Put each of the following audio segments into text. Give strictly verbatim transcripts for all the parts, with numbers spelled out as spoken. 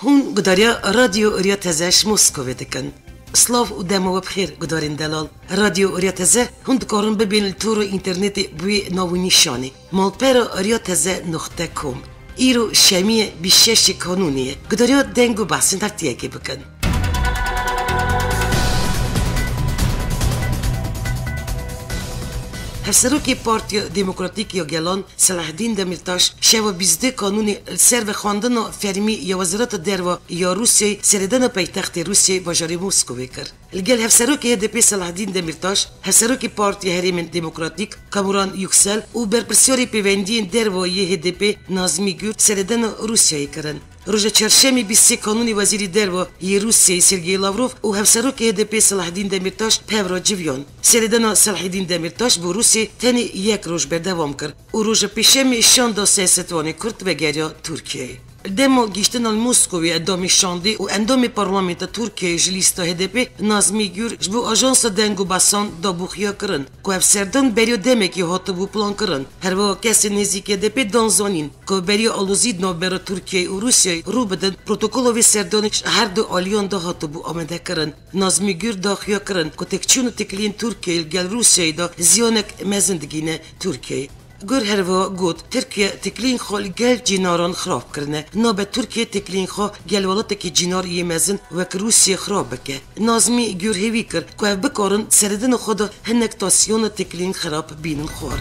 Hûn gudariya Radyo Riya Teze ji Moskovê dikin. Silav û dema we bi xêr, gudarên delal. Radyo Riya Teze hûn dikarin bibên li tora înternetê bi wê nav û nîşanê malpera riya teze nuqte com. Îro şemiyê bîst şeşê Kanûnê ye. Gudariya deng û behsên hertiyekê bikin. Hevserokê Partiya Demokratîk ya Gelan Selahaddîn Demîrtaş şeva bîst dê Kanûnê li ser vexwendina fermî ya Wezareta Derve ya Rûsyayê seredana paytextê Rûsyayê bajarê Moskovê kir. Li gel Hevserokê H D P Selahaddîn Demîrtaş, Hevserokê Partiya Herêmên Demokratîk Kamuran Yuksel û berpirsyarê pêvendiyên derve yê H D P Nazmî Gür seredana Rûsyayê kirin. Roja çarşemê bîst sê Kanûnê Wezîrê Derve yê Rûsyayê Sergey Lavrov û Hevserokê H D P Selahaddîn Demîrtaş pev re civiyan. Seredana Selahaddîn Demîrtaş bo Rûsyayê tenê yek roj berdewam kir û roja pêşemê şanda siyasetvanê Kurd vegeriya Tirkiyeyê. Dema gihiştina li Moskovê endamê şandê û endamê Parlamenta Tirkiyeyê ji lîsta H D P Nazmî Gür ji bo Ajansa Deng û Behsan dabû xuyakirin ku ev serdan beriya demekê hatibû plankirin. Herwiha kesên nêzîk H D P dan zanîn ku beriya alozî di navbera Tirkiyeyê û Rûsyayê rû bidin, protokola vê serdanê ji her du aliyan de hatibû amadekirin. Nazmî Gür da xuyakirin ku têkçûn û têkiliyên Tirkiyeyê li gel Rûsyayê de ziyanek mezin digihîne Tirkiyeyê. Gür herwiha got, Tirkiye têkiliyên xwe li gel cînaran xirab kirine. Nabe Tirkiye têkiliyên xwe gel welatekî cînar yê mezin wek Rûsiyê xirab bike. Nazmî Gür hêvî kir ku ev bikarin seredina xwe de hinek tasyona têkiliyên xirab bînin xwar.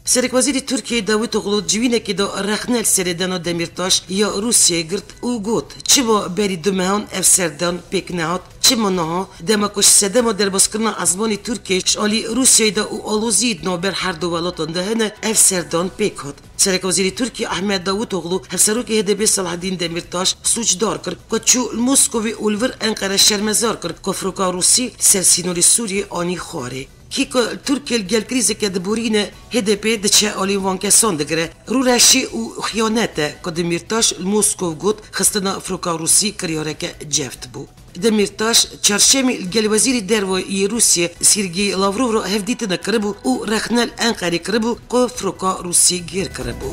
Serekwezîrê Tirkiyeyê Davutoglu civînekê de rexne li seredana Demîrtaş ya Rûsiyeyê girt û got, Çima berî du mehan ev serdan pêk nehat? Çima niha, dema ku ji sedema derbazkirina ezmanê Tirkiyeyê ji alî Rûsyayê de û aloziyê di navber her du welatan de hene, ev serdan pêk hat? Serekwezîrê Tirkiyê Ahmet Davutoglu hevserokê H D P Selahaddîn Demîrtaş sûcdar kir ku çû li Moskovê û li vir Enqere şermezar kir ku firoka Rûsî li ser sînorê Sûriyê anî xwarê. Kî ku Tirkiye li gel krîzeke diborîne, H D P diçe alî van kesan digire. Rûreşî û xiyanet e ku Demîrtaş li Moskov got, xistina firoka Rûsî kiryareke ceft bû. Demîrtaş çarşemê li gel Wezîrê Derve yê Rûsiyê Sergey Lavrov re hevdîtine kiribû û rexne li Enqerê kiribû ku firoka Rûsî gêr kiribû.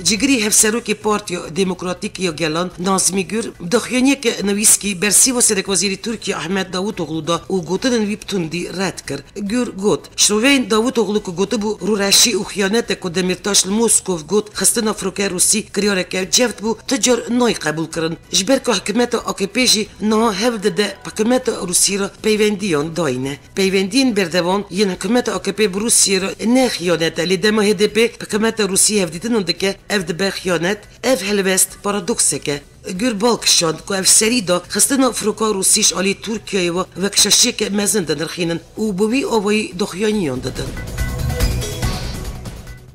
Cigirî Hevserokê Partiya Demokratîk ya Gelan Nazmî Gür di daxuyaniyeke nivîskî bersîva Serekwezîrê Tirkiyê Ahmet Davutoglu da û gotinên wî bi tundî red kir. Gür got, Şroveyên Davutoglu ku gotibû rûreşî û xiyanet e ku Demîrtaş li Moskov got, xistina firoke Rûsî kiryareke ceft bû, tu car nayê qebûlkirin. Ji ber ku hikûmeta A K P jî niha hewl dide hikûmeta Rûsî re peyvendiyan dayîne. Peywendiyên berdewam yên hikûmeta A K P bi Rûsiyê re ne xiyanet e, lê dema H D P bi hikûmeta Rûsî hevdîtinan dike, ev dibe xiyanet. Ev helwest paradoksek e. Gür bal kişand ku ev serî da xistina firoka Rûsî ji alî Tirkiyeyê ve wek şaşiyeke mezin dinirxînin û bi wî awayî daxuyaniyan didin.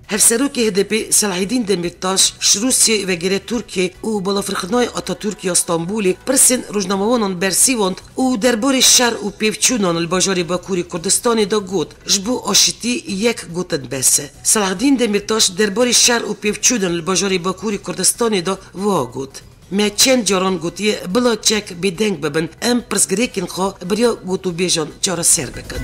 Hevserokê H D P Selahaddîn Demîrtaş ji Rûsiyê vegere Tirkiyeyê û balafirxinayê Atatürk ya Stenbolê pirsên rojnamewanan bersîvand û derbarê şer û pêvçûnan li bajarê Bakurê Kurdistanê de got, Ji bo aşitî yek gotin bes e. Selahaddîn Demîrtaş derbarê şer û pêvçûnan li bajarê Bakurê Kurdistanê de wiha got, Me çend caran gotiye bila çek bêdeng bibin, em pirsgirêkên xwe bi riya gotûbêjan çareser bikin.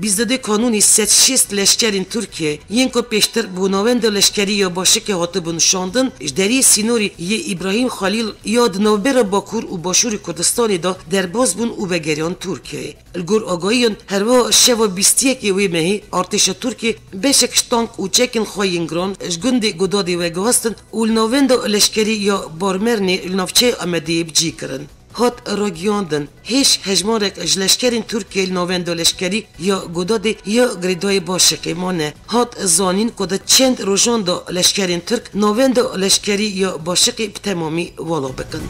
Bîzdedê Kanûnê sed şêst leşkerên Tirkiyê yên ku pêştir bo navenda leşkerî ya Başikê hatibûn şandin, ji deriyê sînorî yê Îbrahîm Xalîl ya di navbera Bakur û Başûrê Kurdistanê de derbas bûn û vegeriyan Tirkiyeyê. Li gor agahiyan, herwiha şeva bîst û yekê wê mehê artêşa Tirkiyê beşek ji tank û çekên xwe yên giran ji gundê Godadê veguhastin û li navenda leşkerî ya Barmernê li navçeya Amediyê bi cî kirin. Hat ragihiyandin, hêj hejmarek ji leşkerên Tirkiyê li navenda leşkerî ya Godadê ya girêdayî Başiqê mane. Hat zanîn ku di çend rojan de leşkerên Tirk navenda leşkerî ya Başiqê bi temamî vala bikin.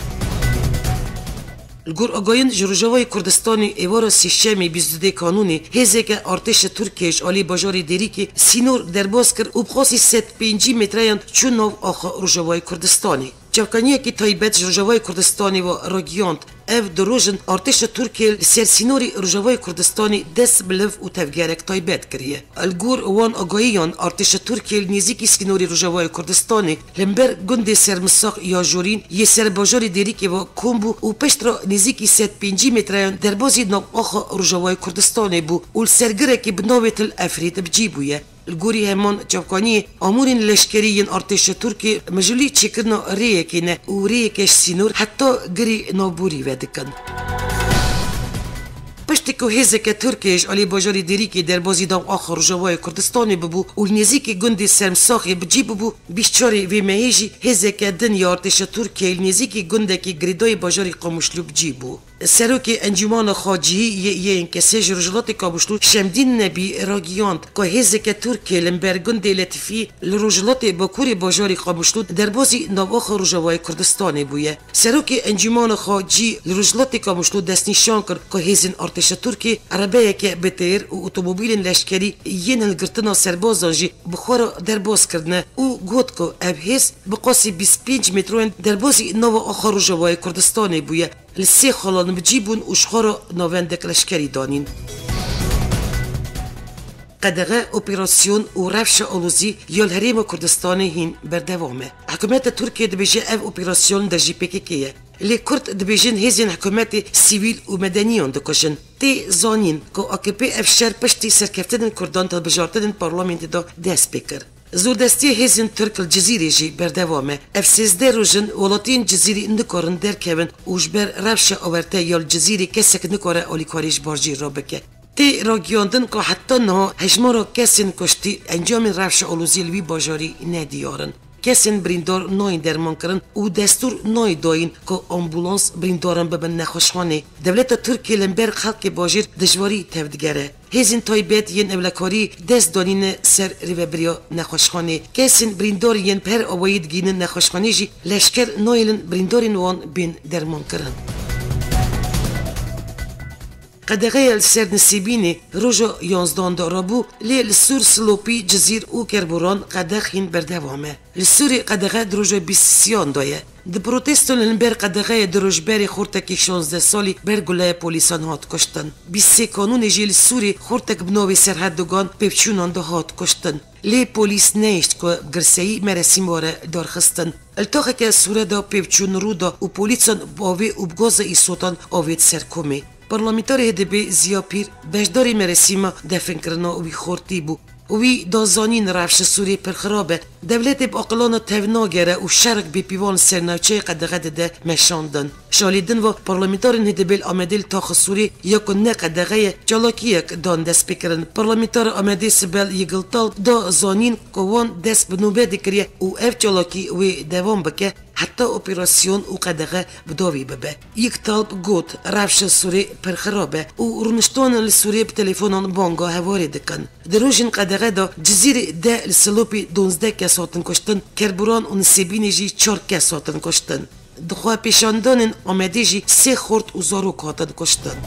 Li gor agahiyên ji Rojavayê Kurdistanê, êvara Sêşemê bîst û duyê Kanûnê hêzeke artêşa Tirkiyê ji alî bajarê Dêrikê sînor derbas kir û bi qasî sed pêncî metreyan çû nav axa Rojavayê Kurdistanê. Çavkaniyekî taybet ji Rojavayê Kurdistanê ve ragihand, ev du roj in artêşa Tirkiyê li ser sînorî Rojavayê Kurdistanê dest bi liv û tevgerek taybet kiriye. Li gor wan agahiyan, artêşa Tirkiyê li nêzîkî sînorê Rojavayê Kurdistanê, li hember gundê Sermisax ya Jorîn yê ser bajarê Dêrikê ve kom bû û piştre nêzîkî sed pêncî metreyan derbazî nav axa Rojavayê Kurdistanê bû û li ser girekê bi navê Til Efrît bi cî bûye. Li gorî heman çavkaniyê, amûrên leşkerî yên artêşa Tirkiyê mijûlî çêkirina rêyekê ne û rêyeke ji sînor heta girî navborî vedikin. Piştî ku hêzeke Tirkiyê ji alî bajarê Dêrîkê derbazî nav axa Rojavayê Kurdistanê bibû û li nêzîkî gundê Sermsaxê bi cî bibû, bîst çarê vê mehê jî hêzeke din ya artêşa Tirkiyeyê li nêzîkî gundekî girêdayî bajarê Qamişlo bi cî bû. Serokê Encûmana Xacihî yê Yeyên Kesê ji Rojhilatê Qamişlo Şemdîn Nebî ragihand ku hêzeke Tirkiyê li ber gundê Letifî li rojhilatê bakurê bajarê Qamişlo derbazî nav axa Rojavayê Kurdistanê bûye. Serokê Encûmana Xacihî li rojhilatê Qamişlo destnîşan kir ku hêzên artêşa Tirkiyê erebeyeke bi teyr û otomobîlên leşkerî yên hilgirtina serbazan jî bi xwe re derbaz kirine û got ku ev hêz bi qasî bîst pênc metroyên derbazî nava axa Rojavayê Kurdistanê bûye. Li sê xalan bi cî bûn û ji xwe re navendek leşkerî danîn. Qedexe, operasyon û rewşa alozî ya li Herêma Kurdistanê hîn berdewam e. Hikûmeta Tirkiyê dibêje ev operasyon dejî P K K ye. Lê Kurd dibêjin hêzên hikûmetê sivîl û medeniyan dikujin. Tê zanîn ku A K P ev şer piştî serkeftinên Kurdan di hilbijartinên parlamentê de dest pê kir. Zordestiyê hêzên Tirk li Cizîrê jî berdewam e. Ev sêzdeh roj in welatiyên Cizîrê nikarin derkevin û ji ber rewşa awarte ya li Cizîrê kesek nikare alîkarî ji bajêr re bike. Tê ragihiyandin ku heta niha hejmara kesên kuştî encamên rewşa aloziyê li wî bajarî nediyar in. Kesên birîndar nayên dermankirin û destûr nayê dayîn ku ambulans birîndaran bibin nexweşxanê. Dewleta Tirkiyê li ber xelkê bajêr dijwarî tevdigere. Hêzên taybet yên ewlekarî dest danîne ser rêvebiriya nexweşxanê. Kesên birîndar yên per awayî digihînin nexweşxanê jî leşker nahêlin birîndarên wan bên dermankirin. Qedexeya li ser Nisêbînê roja yanzdan de rabû, lê li Sûr Silopî, Cizîr û Kerboran qedex hîn berdewam e. Li Sûrê qedexe di roja bîst sêyan de ye. Di proteston li ber qedexeyê du roj berê xortekî şazdeh salî ber guleyê polîsan hat kuştin. Bîst sê Kanûnê jî li Sûrê xortek bi navê Serhed Dogan pevçûnan de hat kuştin. Lê polîs nehişt ku bi girseyî meresîm were darxistin. Li taxeke sûre de pevçûn rû da û polîsan bi avê û bi gaza îsotan avêt ser komê. Parlamenterê H D P Ziya Pîr beşdarî meresîma definkirina wî xortî bû. Wî da zanîn rewşa Sûriyê pir xirab e. Dewletê bi aqilana tev nagere û şerek bêpîvan li ser navçeyê qedexe dide meşandin. Ji alî din ve parlamenterên H D P li Amedê li taxa Sûriyê ya ku ne qedexe ye, çalakiyek dan destpêkirin. Parlamentera Amedê Sibel Yigiltal da zanîn ku wan dest bi nobetê kiriye û ev çalakî wê dewam bike. Heta operasyon û qedexe bi dawî bibe. Yektalp got, rewşa Sûrê pir xirab e û rûniştan li Sûrê bi telefonan banga hevalê dikin. Di rojên qedexe de Cizîrê deh, li Silopê duwazdeh kes hatin kuştin, Kerboran û Nisêbînê jî çar kes hatin kuştin. Di xwepêşandanên Amedê jî sê xort û zarok hatin kuştin.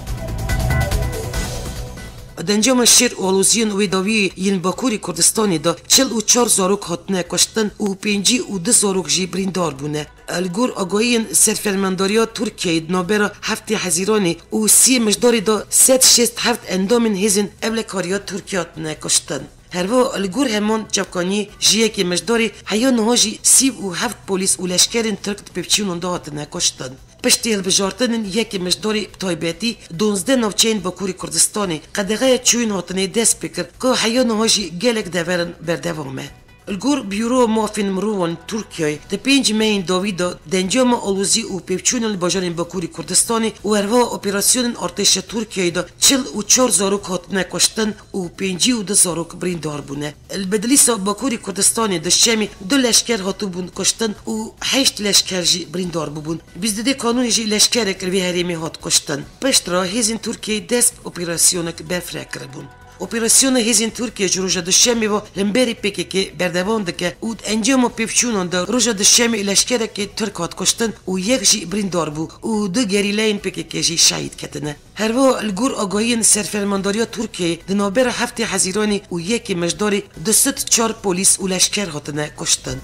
Di encama şer û aloziyên wê dawiyê yên Bakurê Kurdistanê de çil û çar zarok hatine kuştin û pêncî û du zarok jî birîndar bûne. Li gor agahiyên Serfermendariya Tirkiyeyê di navbera heftê Hezîranê û siyê Mijdarê de sed şêst heft endamên hêzên ewlekariya Tirkiyê hatine kuştin. Herwiha li gor heman çavkaniyê ji yekê Mijdarê heya niha jî sî û heft polîs û leşkerên Tirk di pevçûnan de hatine kuştin. Piştî hilbijartinên yekê Mijdarê bi taybetî duwazdeh navçeyên Bakurê Kurdistanê qedexeya çûyîn hatinê dest pê kir ku heya niha jî gelek deverin berdewam e. Li gor Bureoya Mafên Mirovan Tirkiyeyê di pênc mehên dawî de di encama alozî û pevçûnan li bajarên Bakurê Kurdistanê û herwiha operasyonên artêşa Tirkiyeyê de çil û çar zarok hatine kuştin û pêncî û du zarok birîndar bûne. Li Bedlîsa Bakurê Kurdistanê di Şemê du leşker hatibûn kuştin û heşt leşker jî birîndar bûbûn. Bîst û du Kanûnê jî leşkerek li vê herêmê hat kuştin. Piştre hêzên Tirkiyeyê dest bi operasyonek berfireh kiribûn. Operasyona hêzên Tirkiyê ji roja Duşemê ve li hemberî P K K berdewam dike û di encama pevçûnan de roja Duşemê leşkerekî Tirk hat kuştin û yek jî birîndar bû û du gerîleyên P K K jî şehîd ketine. Herwiha li gor agahiyên Serfermendariya Tirkiyeyê di navbera heftê Hezîranê û yekê Mijdarê du sed çar polîs û leşker hatine kuştin.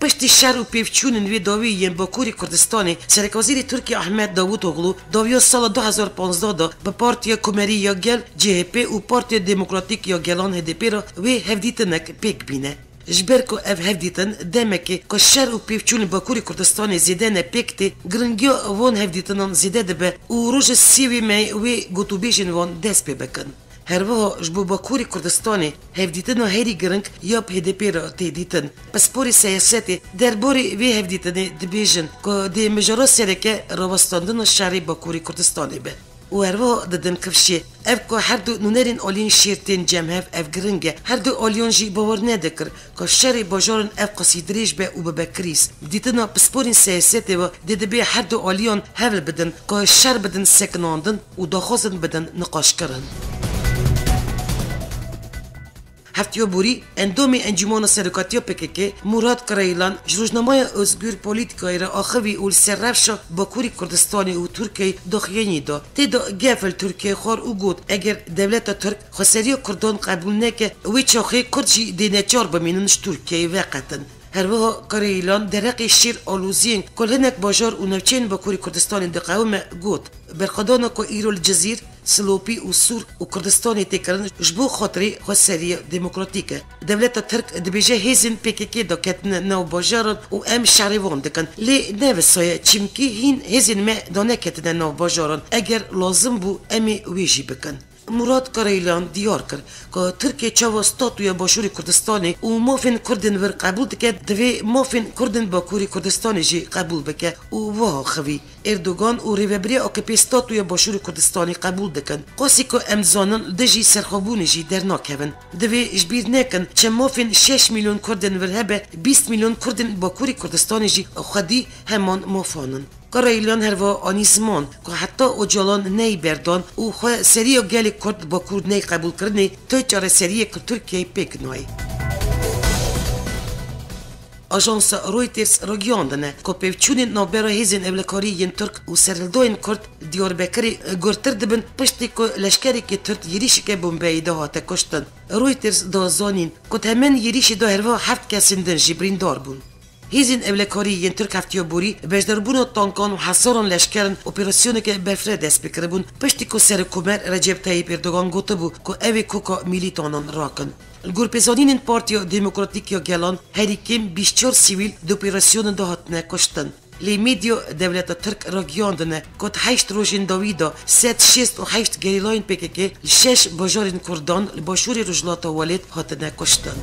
Piştî şer û pêvçûnên wê dawî yên Bakurê Kurdistanê, Serekwezîrê Tirkiyê Ahmet Davutoglu dawiya sala du hezar panzdeh de bi Partiya Komerî ya Gel, C H P, û Partiya Demokratîk ya Gelan, H D P, re wê hevdîtinek pêk bîne. Ji ber ku ev hevdîtin demekê ku şer û pêvçûn li Bakurê Kurdistanê zêde ne pêk tê, giringiya van hevdîtinan zêde dibe û roja sê wê mehê wê gotûbêjên wan dest pê bikin. Her wiha ji bo Bakurê Kurdistanê hevdîtina herî giring ya H D P re tê dîtin. Pisporê siyasetê derbarê vê hevdîtinê dibêjin ku dê mijara sereke rawestandina şerê Bakurê Kurdistanê be. Û her wiha didin kifşê. Ev ku her du nûnerên aliyên şêr tên cem hev, ev giring e. Her du aliyan jî bawer nedikir ku şerê bajaran ev qasî dirêj be û bibe krîz. Dîtina pisporên siyasetê ve dê dibê her du aliyan hewl bidin ku şer bidin sekinandin û daxwazin bidin niqaşkirin. Heftiya borî, endamê Encûmena Serokatiya P K K, Murat Karayilan, ji rojnameya Özgür Politikayê re axivî û li ser rewşa Bakurê Kurdistanê û Tirkiyeyê daxuyanî da. Tê de gef li Tirkiyeyê xwar û got, eger dewleta Tirk xweseriya Kurdan qebûl neke, wê çaxê Kurd jî dê neçar bimînin ji Tirkiyeyê veqetin. Her wiha Karayilan dereqê şêr aloziyên ku li hinek bajar û navçeyên Bakurê Kurdistanê diqewime got, berxwedana ku îro li Cizîr, Silopî û Sûr û Kurdistanê tê kirin ji bo xatirê xweseriya demokratîk e. Dewleta Tirk dibêje hêzên P K K da ketine nav bajaran û em şerê wan dikin. Lê ne wisa ye, çimkî hîn hêzên me da neketine nav bajaran. Eger lazim bû, em ê wê jî bikin. Murat Karayilan diyar kir ku Tirkiye çawa statuya Başûrê Kurdistanê û mafên Kurdên vir qebûl dike, divê mafên Kurdên Bakurê Kurdistanê jî qebûl bike û wiha xivî. Erdogan û rêvebirê A K P statuya Başûrê Kurdistanê qebûl dikin. Qasî ku em dizanin, li dijî serxwebûnê jî dernakevin. Divê ji bîr nekin, çend mafên şeş milyon Kurdên vir hebe, bîst milyon Kurdên Bakurê Kurdistanê jî xwedî heman mafan in. Karayilan herwiha anî ziman ku heta Ocalan neyê berdan û xweseriya gelê Kurd Bakur neyê qebûlkirinê, tu çareseriyek li Tirkiyeyê pêk nayê. Ajansa Reuters ragihiyandine ku pevçûnên navbera hêzên ewlekarî yên Tirk û serhildayên Kurd li Diyarbekirê gurtir dibin, piştî ku leşkerekî Tirk yêrîşeke bombeyê de hate kuştin. Reuters da zanîn ku di heman yêrîşê de herwiha heft kesên din jî birîndar bûn. Hêzên ewlekarî yên Tirk heftiya borî beşdarbûna tankan û hezaran leşkerin operasyoneke berfireh dest pê kiribûn, piştî ku Serokkomer Recep Tayyip Erdogan gotibû ku ew ê koka mîlîtanan rakin. Li gor pêzanînên Partiya Demokratîk ya Gelan, herî kêm bîst çar sivîl di operasyonê de hatine kuştin. Lê medya dewleta Tirk ragihiyandine ku di heşt rojên dawî de sed şêst û heşt gerîlayên P K K li şeş bajarên Kurdan li başûrê Rojhilata Welêt hatine kuştin.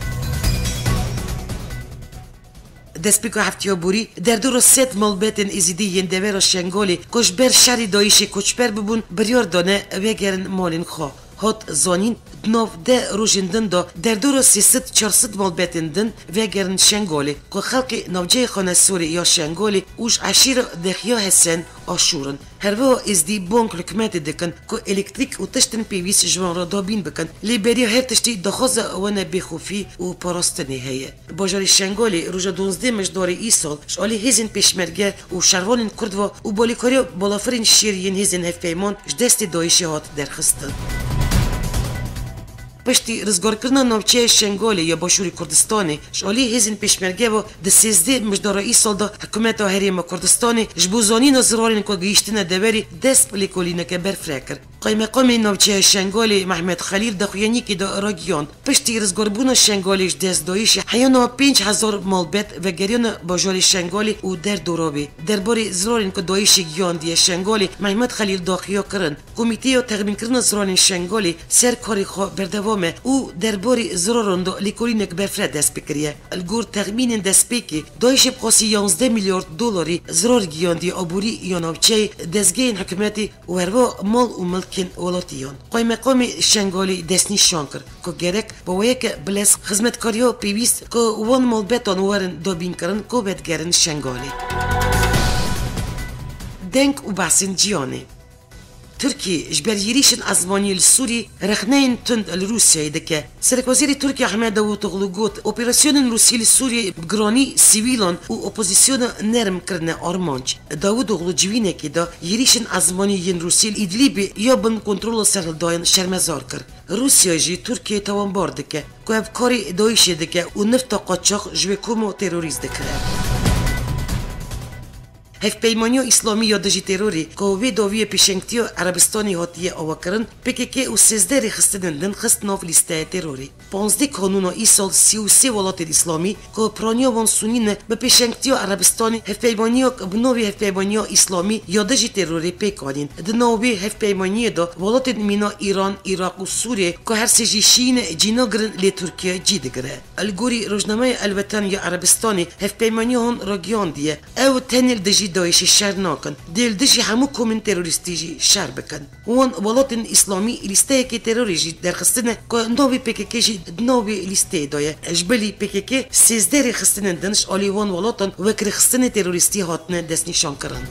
Destpêka heftiya borî, derdora sed malbetên Êzidî yên devera Şengalê ku ji ber şerê DAIŞê koçber bûbûn, biryar dane vegerin malên xwe. Hat zanîn, di nav deh rojên din de derdora sê sed çar sed malbetên din vegerin Şengalê, ku xelkê navçeyê Xanesorê ya Şengalê û ji eşîra Dexiya Hesen Aşûr in. Herwiha Êzdî bang hikûmetê dikin ku elektrîk û tiştên pêwîst ji wan re dabîn bikin, lê beriya her tiştî daxwaza wan e bêxofî û parastinê heye. Bajarê Şengalê roja duwazdeh Mijdarê îsal ji alî hêzên pêşmerge û şervanên Kurd ve û bi alîkariya balafirên şêr yên hêzên hevpeyman ji destê DAIŞê hat derxistin. Piştî rizgarkirina navçeya Şengalê ya Başûrê Kurdistanê ji alî hêzên pêşmerge ve, di sêzdeh Mijdara îsal de hikûmeta Herêma Kurdistanê ji bo zanîna zirarên ku gihîştine deverê dest bi lêkolîneke berfireh kir. Qaymeqamê navçeya Şengalê Mehmet Xelîl daxuyaniyekê de ragihand, piştî rizgarbûna Şengalê ji dest DAIŞê, heyana pênc hezar malbet vegeriyane bajarê Şengalê û derdora wê. Derbarê zirarên ku DAIŞê gihandiye Şengalê, Mehmet Xelîl daxuya kirin, Komîteya Texmînkirina Ziranên Şengalê ser karê xwe berdewam e û derbarê ziraran de lêkolînek berfireh dest pê kiriye. Li gor texmînên destpêkê, DAIŞê bi qasî yanzdeh milyar dolarî zirar gihandiye aborî ya navçeyê, dezgehên hikûmetê û herwiha mal û milkên welatiyan. Qaymeqamê Şengalê destnîşan kir ku gerek bi weyeke bilez xizmetkariya pêwîst ku wan malbetan werin dabînkirin ku vedigerin Şengalê. Deng û behsên cîhanê. Tirkî ji ber yêrîşên ezmanî li Sûriyê rexneyên tund li Rûsyayê dike. Serokwezîrê Tirkiyê Ahmed Davutoglu got, operasyonên Rûsî li Sûriyê bi giranî sivîlan û opozîsyona nerm kirine armanc. Davutoglu civînekê de yêrîşên ezmanî yên Rûsî li Îdlîbê ya bin kontrola serhildayan şermezar kir. Rûsya jî Tirkiyeyê tawanbar dike ku ev karê DAIŞê dike û nifta qaçax ji wê koma terorîst dikire. Hevpeymaniya Îslamî ya dijî terorê, ku wê dawiyê pêşengtiya Erebistanê hatiye avakirin, P K K û sêzdeh rêxistinên din xist nav lîsteya terorê. Panzdeh Kanûna îsal sî û sê welatên Îslamî, ku piraniya wan Sunî ne, bi pêşengtiya Erebistanê hevpeymaniyek bi navê Hevpeymaniya Îslamî ya dijî terorê pêk anîn. Di nav wê hevpeymaniyê de welatên mîna Îran, Iraq û Sûriyê, ku her sê jî Şîî ne, cî nagirin, lê Tirkiye cî digire. Li gorî rojnameya El Weten ya Erebistanê, hevpeymaniya wan ragihandiye, ew tenê li dijî DAIŞê şer nakin, dê li dijî hemû komên terorîstî jî şer bikin. Wan welatên Îslamî lîsteyekê terorê jî derxistine, ku navê P K K jî di nav wê lîsteyê de ye. Ji bilî P K K sêzdeh rêxistinên din ji alî wan welatan wek rêxistinê terorîstî hatine destnîşankirin.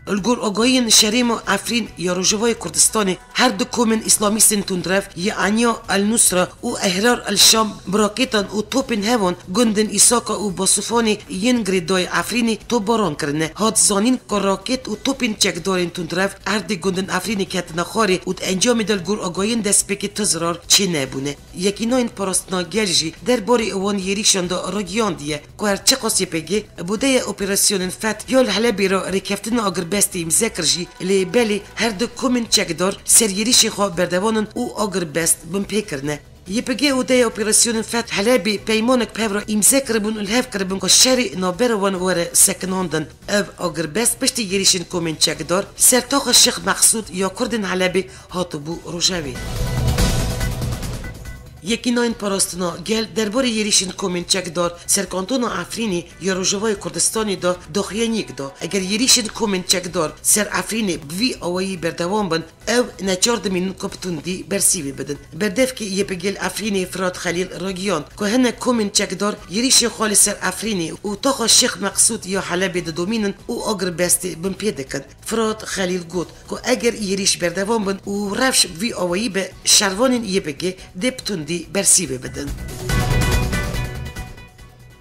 Li gor agahiyên şerê me Efrîn ya Rojavayê Kurdistanê, her du komên îslamîstên tundrev yê Eniya El Nusra û Ehrar El Şam bi raketan û topên hevan gundên Îsaka û Basufanê yên girêdayî Efrînê topbaran kirine. Hat zanîn ku raket û topên çekdarên tundrev erdê gundên Efrînê ketine xwarê û di encamê de li gor agahiyên destpêkê tu zirar çênebûne. Yekînayên Parastina Gel jî derbarê wan yêrîşan de ragihandiye, ku her çiqas Y P G bi deya operasyonên Feth ya li Helebê re rêkeftina agirbestê îmze kir jî, lê belê her du komên çekdar ser yêrîşên xwe berdewam in û agirbest binpê kirine. Y P G û deya operasyonên Feth Helebê peymanek bi hev re îmze kiribûn û li hev kiribûn ku şerê navbera wan were sekinandin. Ev agirbest piştî yêrîşên komên çekdar ser taxa Şêx Meqsûd ya Kurdên Helebê hatibû rojevê. Yekînayên Parastina Gel derbarê yêrîşên komên çekdar ser kantona Efrînê ya Rojavayê Kurdistanê de daxuyaniyek da. Eger yêrîşên komên çekdar ser Efrînê bi vî awayî berdewam bin, ew neçar dimînin ku bi tundî bersîvê bidin. Berdevkê Y P G li Efrînê Firat Xelîl ragihand ku hinek komên çekdar yêrîşên xwe li ser Efrînê û taxa Şêx Meqsûd ya Helebê didomînin û agirbestê binpê dikin. Firat Xelîl got ku eger yêrîş berdewam bin û rewş bi vî awayî be, şervanên Y P G dê bi tundî bersîvê bidin.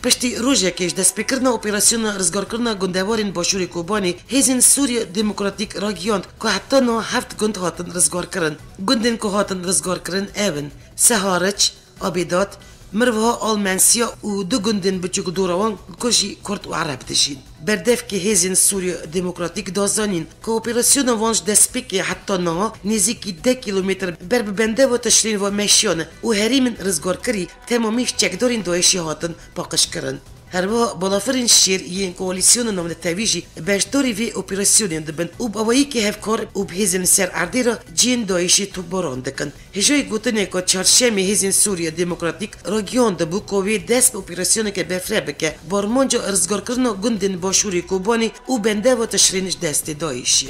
Piştî rojekê ji destpêkirina operasyona rizgarkirina gundewarên Başûrê Kobanê, Hêzên Sûriya Demokratîk ragihand ku heta niha heft gund hatin rizgarkirin. Gundên ku hatin rizgarkirin ev in: Sehariç, Abêdat, Mirvaha Almensiya û du gundên biçûk dora wan ku jî Kurd û Ereb dijîn. Berdevkê Hêzên Sûriya Demokratîk da zanîn ku operasyona wan ji destpêkê heta niha nêzîkî deh kîlometr ber bi bendewa Tişrîn ve meşiyane û herêmên rizgarkirî temamî ji çekdarên DAIŞê hatin paqijkirin. Her wiha balafirên şêr yên koalîsyona navnetewî jî beşdarî vê operasyonê dibin û bi awayekî hevkar û bi hêzên li ser erdê re cihên DAIŞê topbaran dikin. Hêjayî gotinê ku çarşemê Hêzên Sûriya Demokratîk ragihiyandibû ku wê dest bi operasyoneke befre bike, bi armanca rizgarkirina gundên Başûrê Kobanê û bendewa Tişrîn ji destê DAIŞê.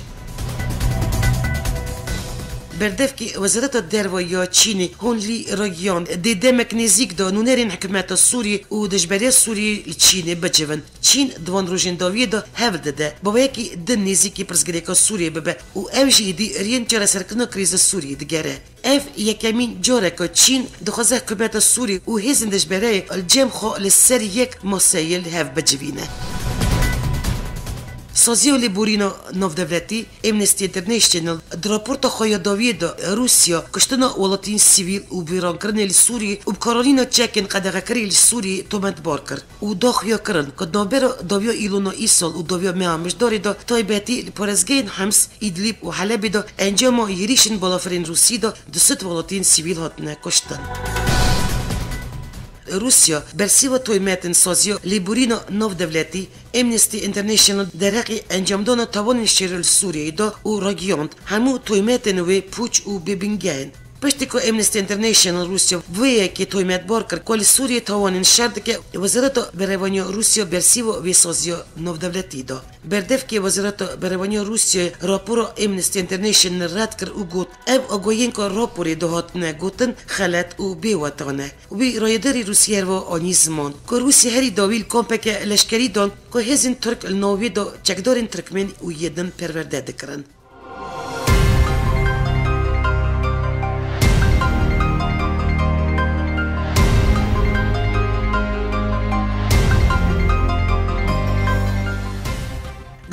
Berdevkê Wezareta Derve ya Çînê Hon Li ragihand, dê demek nêzîk de nûnerên hikûmeta Sûriyê û dijberiya Sûriyê li Çînê bicivin. Çîn di van rojên dawiyê de hewl dide bi wê yekê di nêzîkî pirsgirêka Sûriyê bibe û ew jî êdî riyên çareserkirina krîza Sûriyê digere. Ev yekemîn car e ku Çîn dixwaze hikûmeta Sûrî û hêzên dijbereyê li cem xwe li ser yek maseyê li hev bicivîne. Saziya Lêborîna Navdewletî Amnesty International di raporta xwe ya dawiyê de Rûsya kuştina welatiyên sivîl û bêrankirinê li Sûriyê û bikaranîna çekên qedexekirî li Sûriyê tometbar kir û da xuya kirin ku di navbera dawiya Îlona îsal û dawiya meha Mijdarê de taybetî li parêzgehên Hems, Îdlîb û Helebê de encama hêrişên balafirên Rûsî de du sed welatiyên sivîl hatine kuştin. Rûsya bersîva toymetên Saziya Lêborîna Navdewletî Amnesty International derheqê encamdana tawanên şerê li Sûriyeyê de û ragihand, hemû toymetên wê pûç û bêbingeh in. Piştî ku Amnesty International Rûsya bi vê yekê toymetbar kir ku li Sûriyê tawanên şer dike, Wezareta Berevaniya Rûsya bersîva vê saziya navdewletî da. Berdevkê Wezareta Berevaniya Rûsyayê rapora Amnesty International red kir û got, ev agahiyên ku raporê de hatine gotin xelet û bêwetan e. Wî rayedarê Rûsiyê herwiha anî ziman ku Rûsya herî dawî li kampeke leşkerî dan ku hêzên Tirk li nav wê de çekdarên Tirkmen û yê din perwerde dikirin.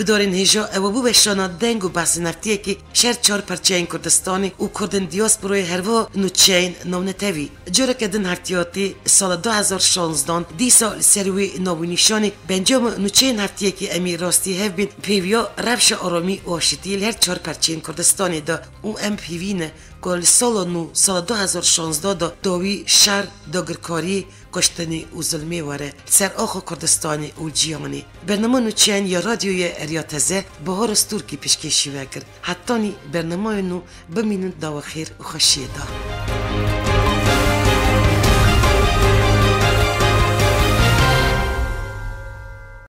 Dorên hêja ew bû weşana deng û behsên heftiyekî ji her çar perçeyên Kurdistanê û Kurdên diasporayê herwiha nûçeyên navnetewî. Careke din heftiyatî sala du hezar şanzdan dîsa li ser wê nav û nîşanê bi encama nûçeyên heftiyekî em ê rastî hev bên pêviya rewşa aramî û aşîtiyê li her çar perçeyên Kurdistanê de û em pêvî ne ku li sala nû, sala du hezar şanzda de dawî şer, dagirkariyê, kuştinê û zilmê were ser axa Kurdistanê û cîhanê. Bernama nûçeyan ya radyoyê Erya Teze Bahar Stûrkî pêşkêşî we kir. Hetanî bernamayê nû bimînin dawa xêr û xweşiyê de.